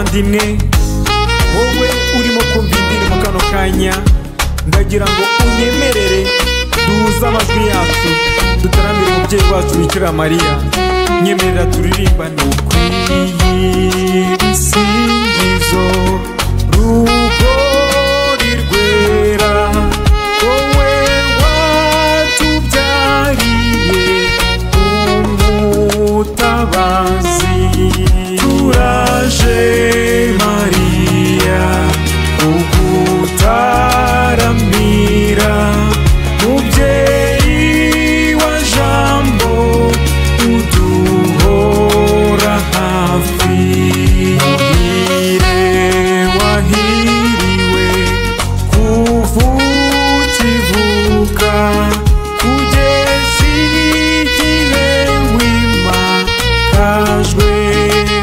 Muvandimwe, wowe urimo kumva indirimbo kano kanya, ndagira ngo unyemerere duhuze amajwi yacu dutaramire umubyeyi wacu Bikira Mariya. Nyemerera turirimbane. Ukwiye ibisingizo rugori rwera, wowe watubyariye umutabazi. Turaje Mariya kugutaramira, mubyeyi wa Jambo uduhora hafi. Muhire wahiriwe kuva ukivuka, kugeza igihe wimakajwe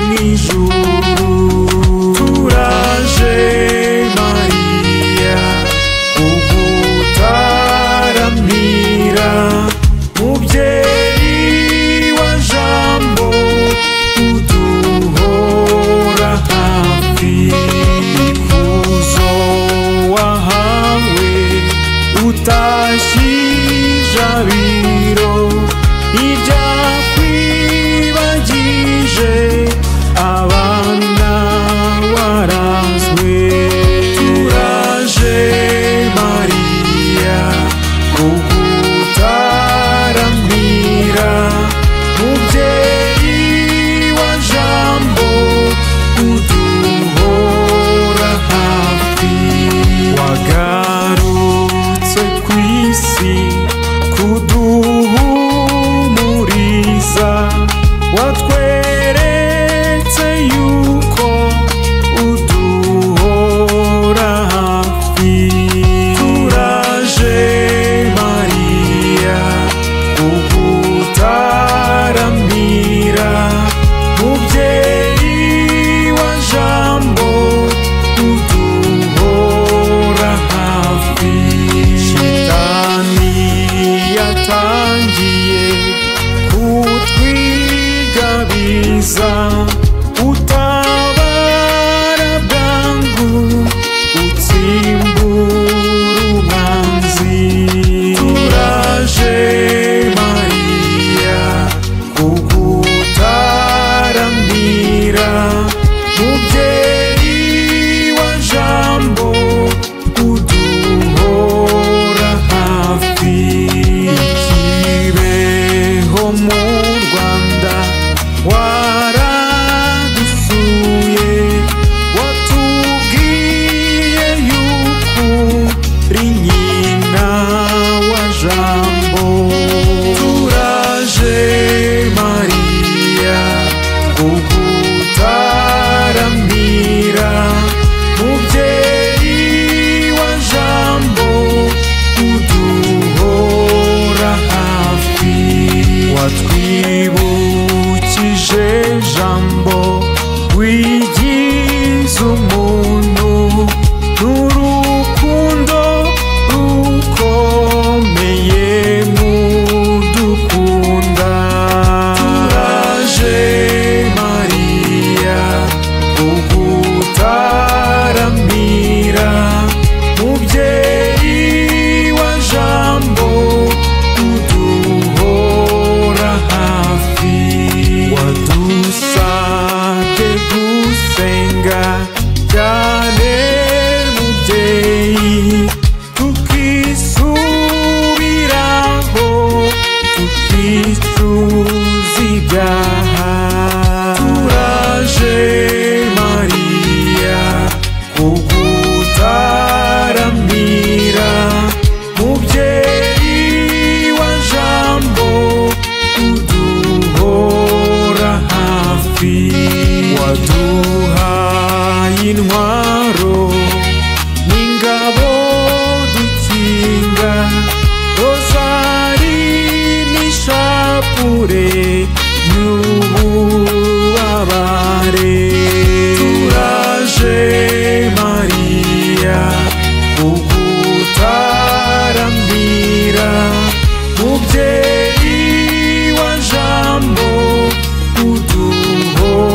mw'ijuru. Turaje Mariya kugutaramira, mubyeyi wa Jambo uduhora hafi. Ikuzo wahawe utashye ijabiro, ibyakwibagije abana warazwe. Turaje Mariya kugutaramira, mubyeyi wa Jambo uduhora hafi. Wagarutse ku isi kuduhumuriza, watweretse yuko uduhora hafi. Turaje Mariya kugutaramira, mubyeyi wa Jambo uduhora hafi. Shitani yatangiye kutwigabiza, utabara bwangu utsimbura umwanzi. Turaje Mariya kugutaramira, mubyeyi wa Jambo uduhora hafi. Kibeho mu Rwanda waradusuye, watubwiye yuko uri nyina wa Jambo. Turaje Mariya kugutaramira, mubyeyi wa Jambo uduhora hafi. Watwibukije Jambo wigize umuntu, n'urukundo rukomeye mudukunda. Turaje Mariya kugutaramira, mubyeyi wa Jambo uduhora hafi. Wadusabye gusenga cyane mubyeyi, tukisubiraho tukicuza ibyaha. Turaje Mariya kugutaramira, mubyeyi wa Jambo uduhora hafi. Waduhaye intwaro n'ingabo dukinga, rozari n'ishapure y'ububabare. Turaje Mariya kugutaramira, mubyeyi wa Jambo uduhora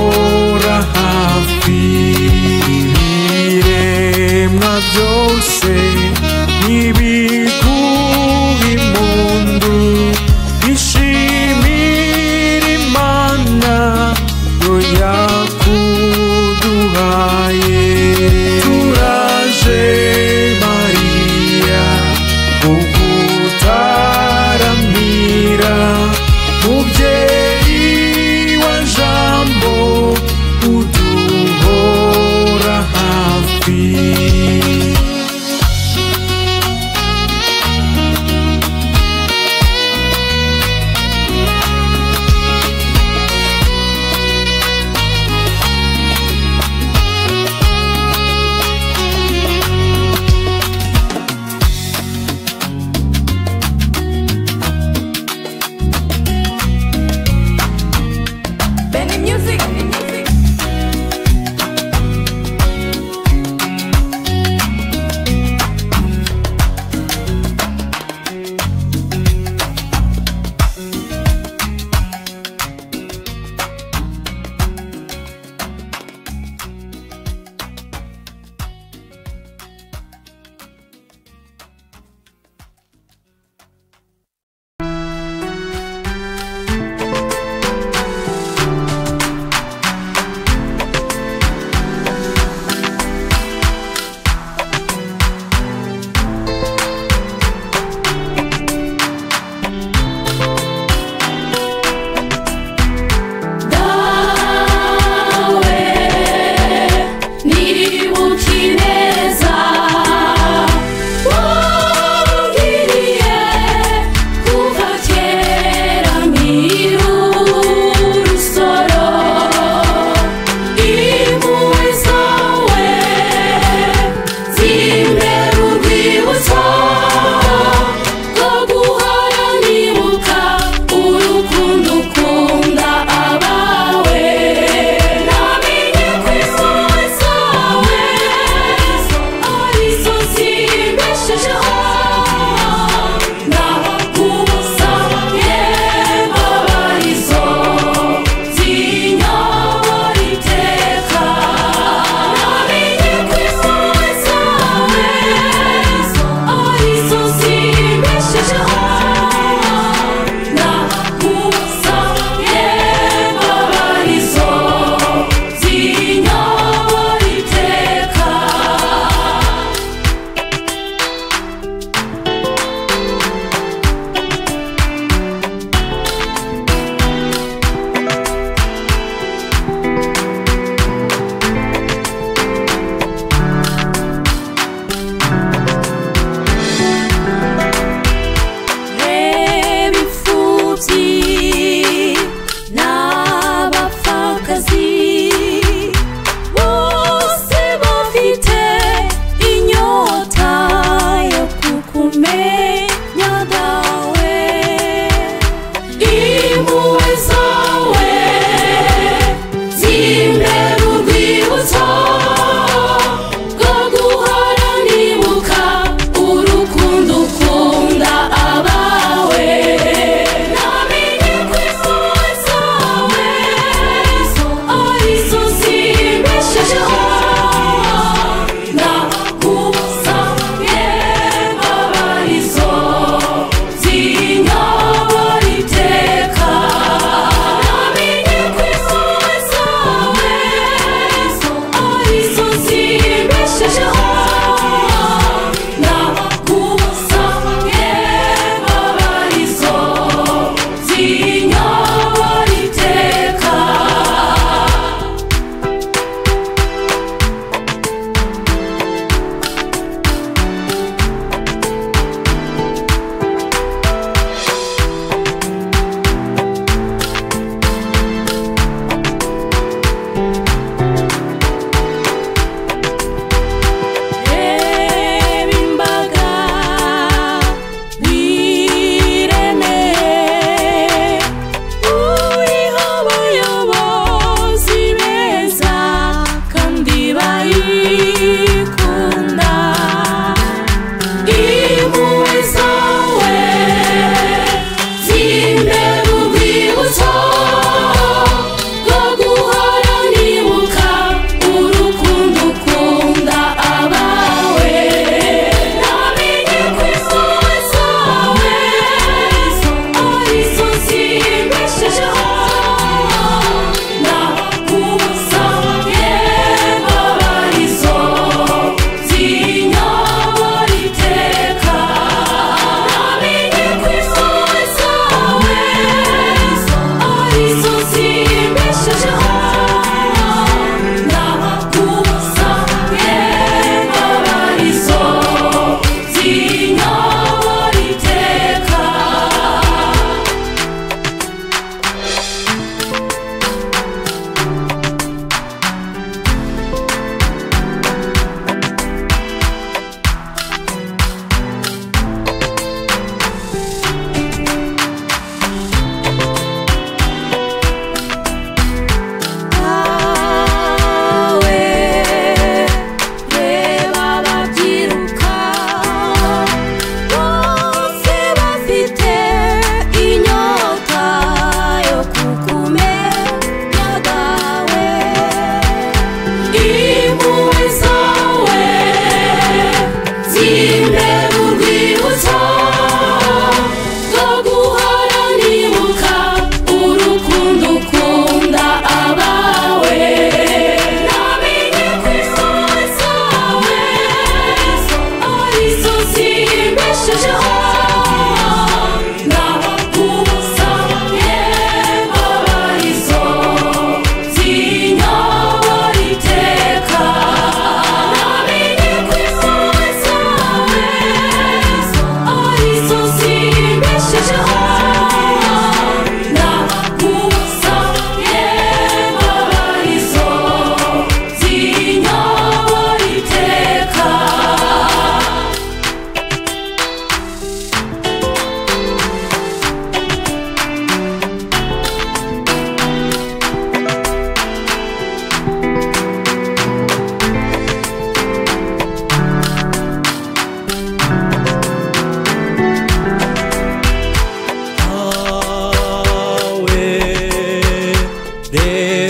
Music.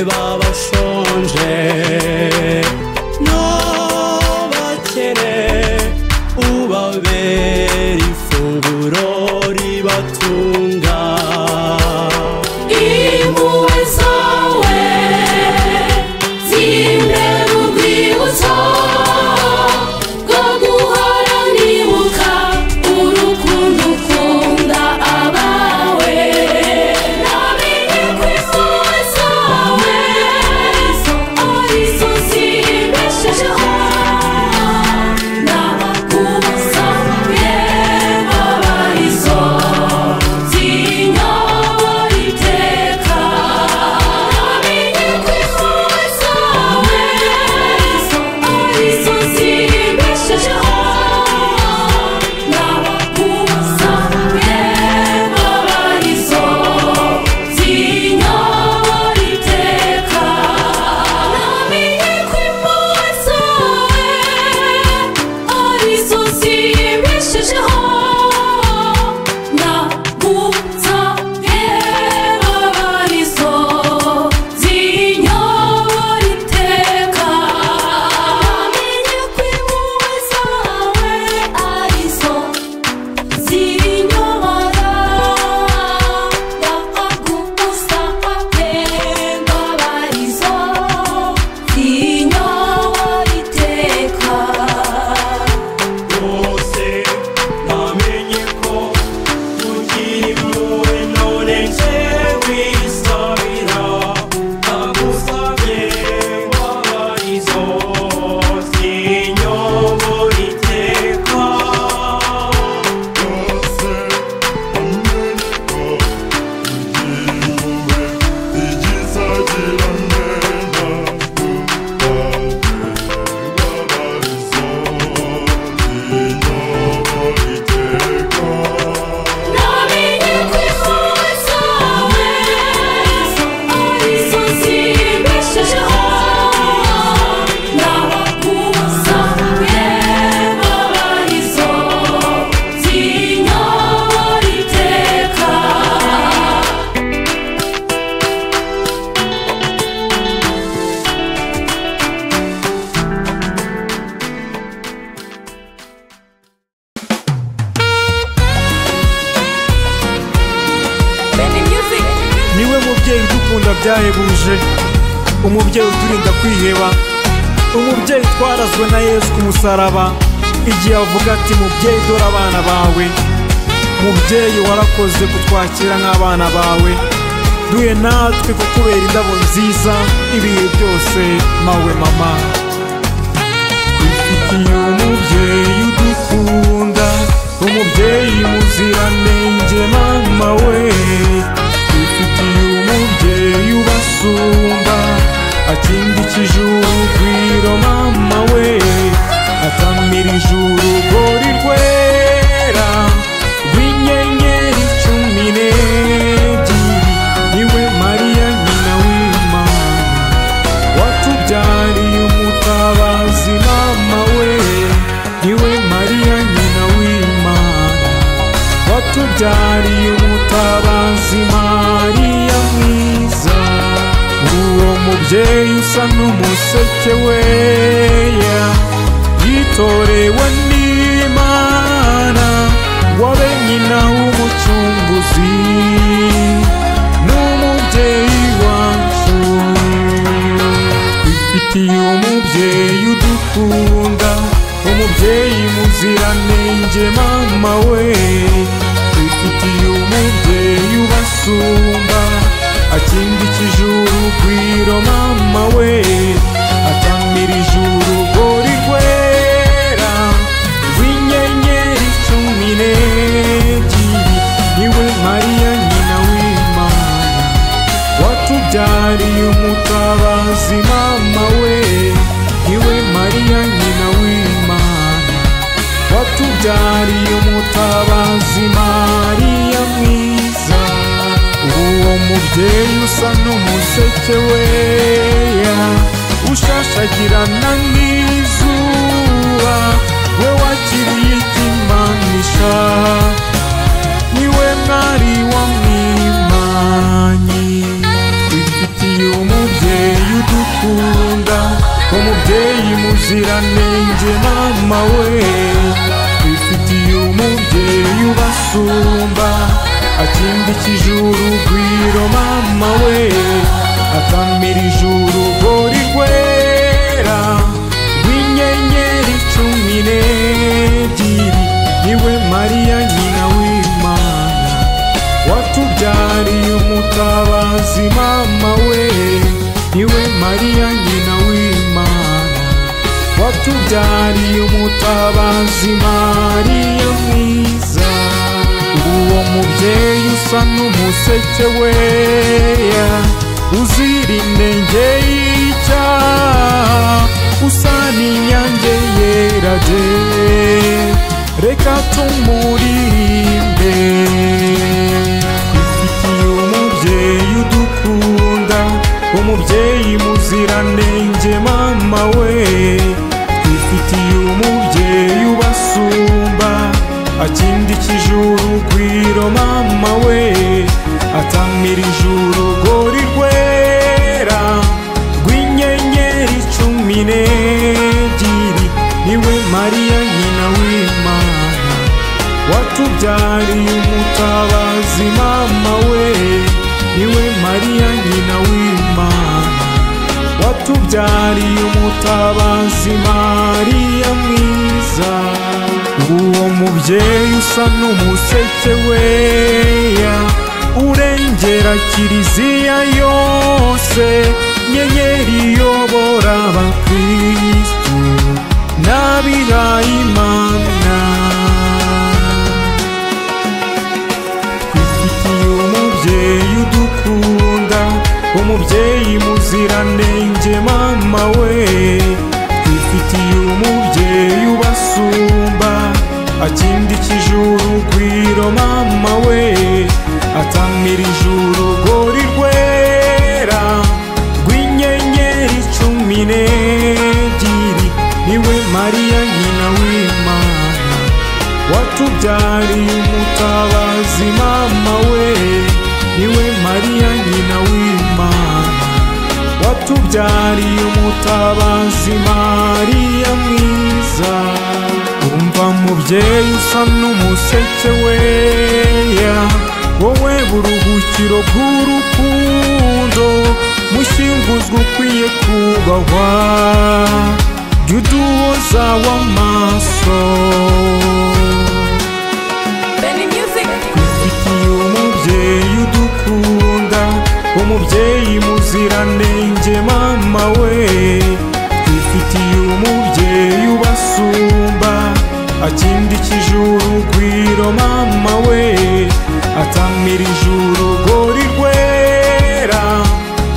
Babashonje n'abakene, ubabera ifunguro ribatunga. Impuhwe zawe zimbera urwibutso rwo guhora nibuka urukundo ukunda abawe. Namenye ko impuhwe zawe arizo zimbeshejeho, nagusabye mbabarizo zinyobora iteka. Namenye ko impuhwe zawe arizo zimbeshejeho, nagusabye mbabarizo zinyobora iteka. Namenye ko impuhwe zawe arizo zimbeshejeho, nagusabye mbabarizo zinyobora iteka. Namenye ko impuhwe zawe arizo zinyobora, nagusabye mbabarizo zinyobora iteka. Rwose namenye ko ugira impuhwe, none nje wisabira, ndagusabye mbabarizo zinyobora iteka. Rwose namenye ko ugira impuhwe igizagira neza, mbabarizo zinyobora iteka. Namenye ko impuhwe zawe arizo zimbeshejeho, nagusabye mbabarizo zinyobora iteka. Niwe mubyeyi udukunda byahebuje, umubyeyi uturinda kwiheba, umubyeyi twarazwe na Yesu ku musaraba igihe avuga ati mubyeyi dore abana bawe. Mubyeyi warakoze kutwakira nk'abana bawe, duhe natwe kukubera indabo nziza ibihe byose mawe mama. Twifitiye umubyeyi udukunda, umubyeyi muziranenge mama we. Twifitiye umubyeyi ubasumba, akindikije urugwiro mama we, atamirije urugori rwera rw'inyenyeri 12. Niwe Mariya nyina w'Imana watubyariye umutabazi mama we. Niwe Mariya nyina w'Imana watubyariye umutabazi Mariya mwiza. Uwo mubyeyi usa n'umuseke weya, yitorewe n'Imana ngo abe nyina w'umucunguzi n'umubyeyi wacu. Twifitiye umubyeyi udukunda, umubyeyi muziranenge mama we. Twifitiye umubyeyi ubasumba, akindikije urugwiro mama we, atamirije urugori rwera rw'inyenyeri 12. Niwe Mariya nyina w'Imana watubyariye umutabazi mama we. Niwe Mariya nyina w'Imana watubyariye umutabazi Mariya mwiza. Uwo mubyeyi usa n'umuseke weya, ushashagirana nk'izuba, we wakiriye ikimanisha, niwe mwari wa mwimanyi. Twifitiye umubyeyi udukunda, umubyeyi muziranenge mama we. Twifitiye umubyeyi ubasumba, akindikije urugwiro mama we, atamirije urugori rwera rw'inyenyeri 12. Niwe Mariya nyina w'Imana, watubyariye umutabazi mama we. Niwe Mariya nyina w'Imana, watubyariye umutabazi Mariya mwiza. Uwo mubyeyi usa n'umuseke weya, uzira inenge y'icyaha, usa n'inyange yera de, reka tumuririmbe. Twifitiye umubyeyi udukunda, umubyeyi muziranenge mama we. Twifitiye umubyeyi ubasumba, akindikije urugwiro mama we, atamirije urugori rwera rw'inyenyeri 12. Niwe Mariya nyina w'Imana, watubyariye umutabazi mama we. Niwe Mariya nyina w'Imana, watubyariye umutabazi Mariya mwiza. Uwo mubyeyi usa n'umuseke weya, urengera kiliziya yose, nyenyeri iyobora abakristu n'abihayimana. Twifitiye umubyeyi udukunda, umubyeyi muziranenge mama we. Twifitiye umubyeyi ubasumba, akindikije urugwiro mama we, atamirije urugori rwera rw'inyenyeri 12. Niwe Mariya nyina w'Imana, watubyariye umutabazi mama we. Niwe Mariya nyina w'Imana, watubyariye umutabazi Mariya mwiza. Umva mubyeyi usa n'umuseke weya, wowe buruhukiro bw'urukundo, mushyinguzwa ukwiye kubahwa, jya uduhoza w'amaso. Twifitiye umubyeyi udukunda, umubyeyi muziranenge mama we. Twifitiye umubyeyi ubasumba, akindikije urugwiro mama we, atamirije urugori rwera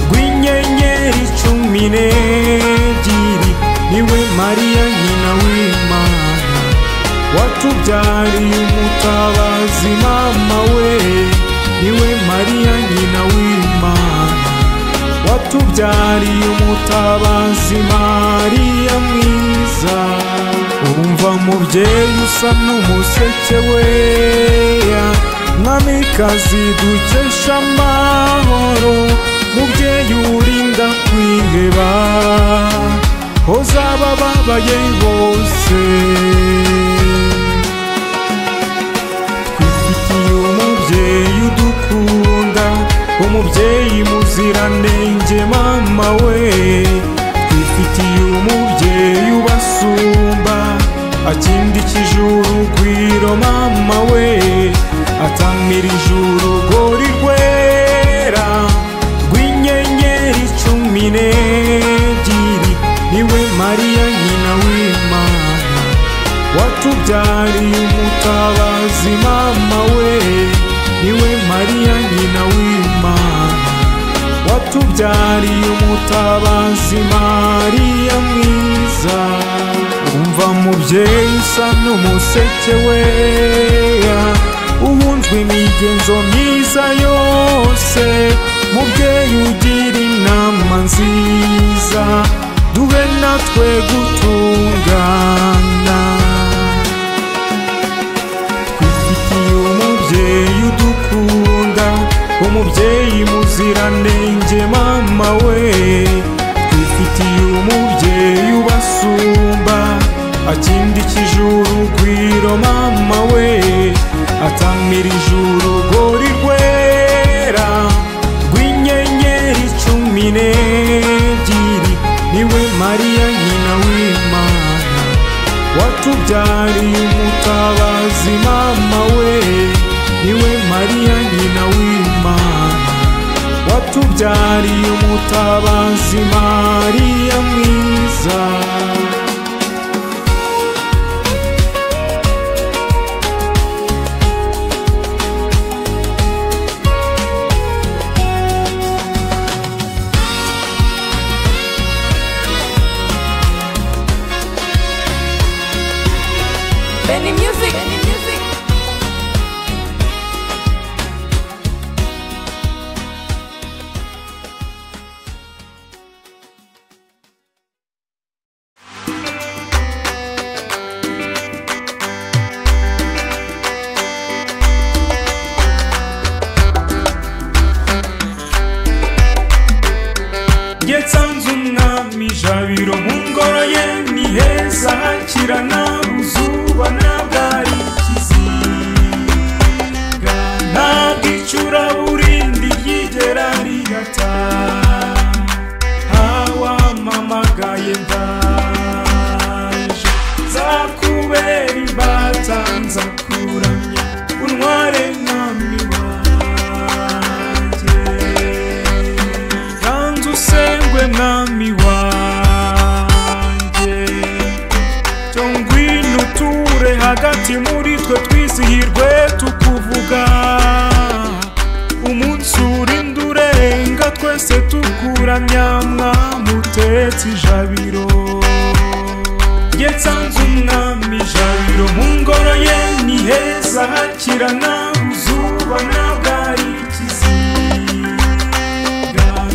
rw'inyenyeri 12. Niwe Mariya nyina w'Imana, watubyariye umutabazi mama we. Niwe Mariya nyina w'Imana, watubyariye umutabazi Mariya mwiza. Umva mubyeyi usa n'umuseke weya, mwamikazi dukesha amahoro, mubyeyi urinda kwiheba, hoza abababaye bose. Twifitiye umubyeyi udukunda, umubyeyi muziranenge mama we. Twifitiye umubyeyi ubasumba, akindikije urugwiro mama we, atamirije urugori rwera rw'inyenyeri 12. Niwe Mariya nyina w'Imana, watubyariye umutabazi mama we. Niwe Mariya nyina w'Imana, watubyariye umutabazi Mariya mwiza. Umva mubyeyi usa n'umuseke weya, uhunzwe imigenzo myiza yose, mubyeyi ugira inama nziza, duhe natwe gutungana. Twifitiye umubyeyi udukunda, umubyeyi muziranenge mama we. Jabiro mama we, atamirije urugori rwera rw'inyenyeri 12. Niwe Mariya nyina w'Imana, watubyariye umutabazi mama we. Niwe Mariya nyina w'Imana, watubyariye umutabazi Mariya mwiza. Benny Music. Benny Music. Nsanze umwami Jabiro mu ngoro ye ni heza, hakirana uzuba ntabwo ari ikizinga, ntabwo icuraburindi ryigera rigata. Wampamagaye ndaje, nzakubera imbata, nzakuramya untware mwami wanjye. Ganza usengwe mwami wanjye, cyo ngwino uture hagati muri twe, twizihirwe tukuvuga. Umunsi urinda urenga twese tukuramya, mwamutetse ijabiro. Nsanze umwami Jabiro mu ngoro ye ni heza, hakirana uzuba ntabwo ari ikizinga,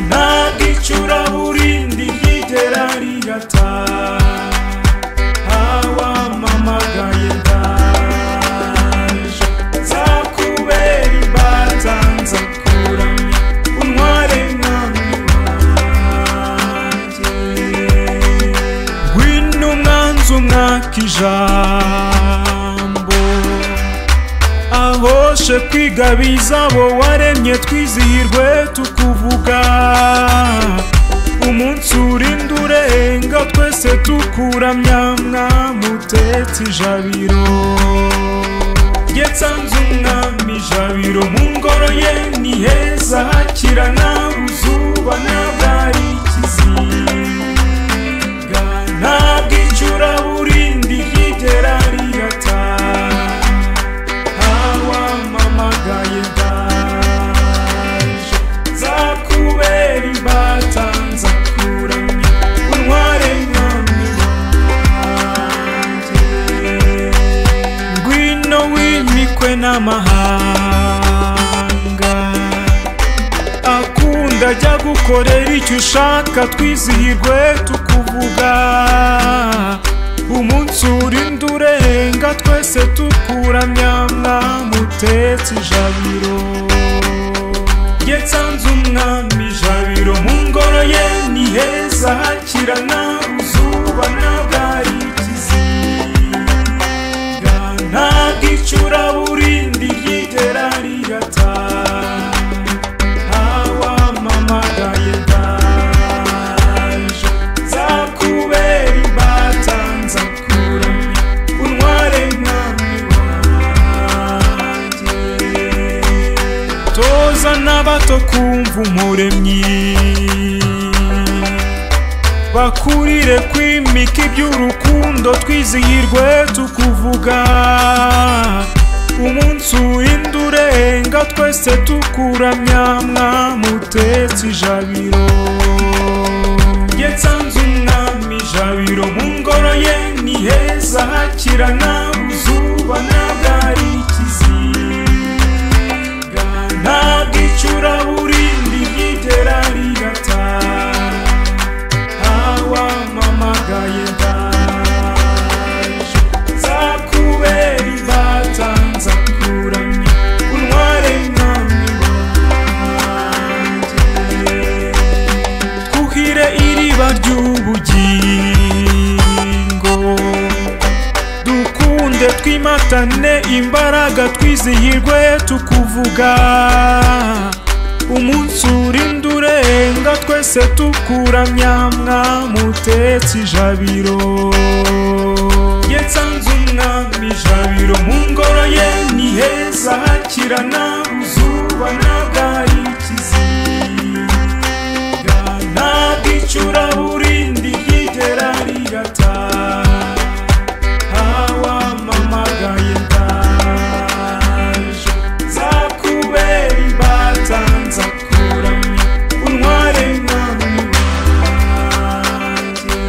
ntabwo icuraburindi ryigera rigata. Wampamagaye ndaje, nzakubera imbata, nzakuramya untware mwami wanjye. Ngwino umwanzi umwaka ijambo, ahoshe kwigabiza abo waremye, twizihirwe tukuvuga. Umunsi urinda urenga twese tukuramya, mwamutetse ijabiro. Nsanze umwami Jabiro mu ngoro ye ni heza, hakirana uzuba ntabwo ari ikizinga, ntabwo icuraburindi ryigera rigata. Wampamagaye ndaje, nzakubera imbata, nzakuramya untware mwami wanjye. Ngwino wimikwe n'amahanga, akunda ajya gukorera icyo ushaka, twizihirwe tukuvuga. Umunsi urinda urenga twese tukuramya, mwamutetse ijabiro. Nsanze umwami Jabiro mu ngoro ye ni heza, hakirana uzuba ntabwo ari ikizinga, ntabwo icuraburindi ryigera rigata. Wampamagaye ndaje, nzakubera imbata, nzakuramya untware mwami wanjye. Toza n'abato kumva umuremyi, bakurire kwimika iby'urukundo, twizihirwe tukuvuga. Umunsi urinda urenga twese tukuramya, mwamutetse ijabiro. Nsanze umwami Jabiro mu ngoro ye ni heza, hakirana uzuba ntabwo ari ikizinga, ntabwo icuraburindi ryigera rigata. Wampamagaye ndaje, nzakubera imbata, nzakuramya untware mwami wanjye. Twuhire iriba ry'ubugingo, dukunde Dukunde twimatane imbaraga, twizihirwe tukuvuga. Umunsi urinda urenga twese tukuramya, mwamutetse ijabiro. Nsanze umwami Jabiro mu ngoro ye ni heza, hakirana uzuba ntabwo ikiziga, ntabwo icuraburindi ryigera rirata. Wamamagaye ndaje, nzakubera imbata, nzakuramya untware mwami wanjye.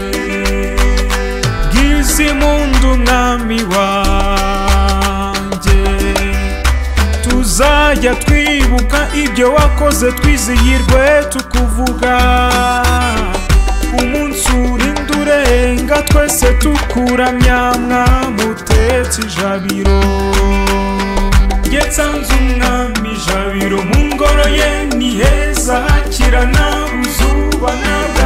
Bwiza impundu mwami wanjye, tuzajya twibuka ibyo wakoze, twizihirwe tukuvuga. Umunsi urinda urenga twese tukuramya, mwamutetse ijabiro. Nsanze umwami Jabiro mu ngoro ye ni heza, hakirana uzuba ntabwo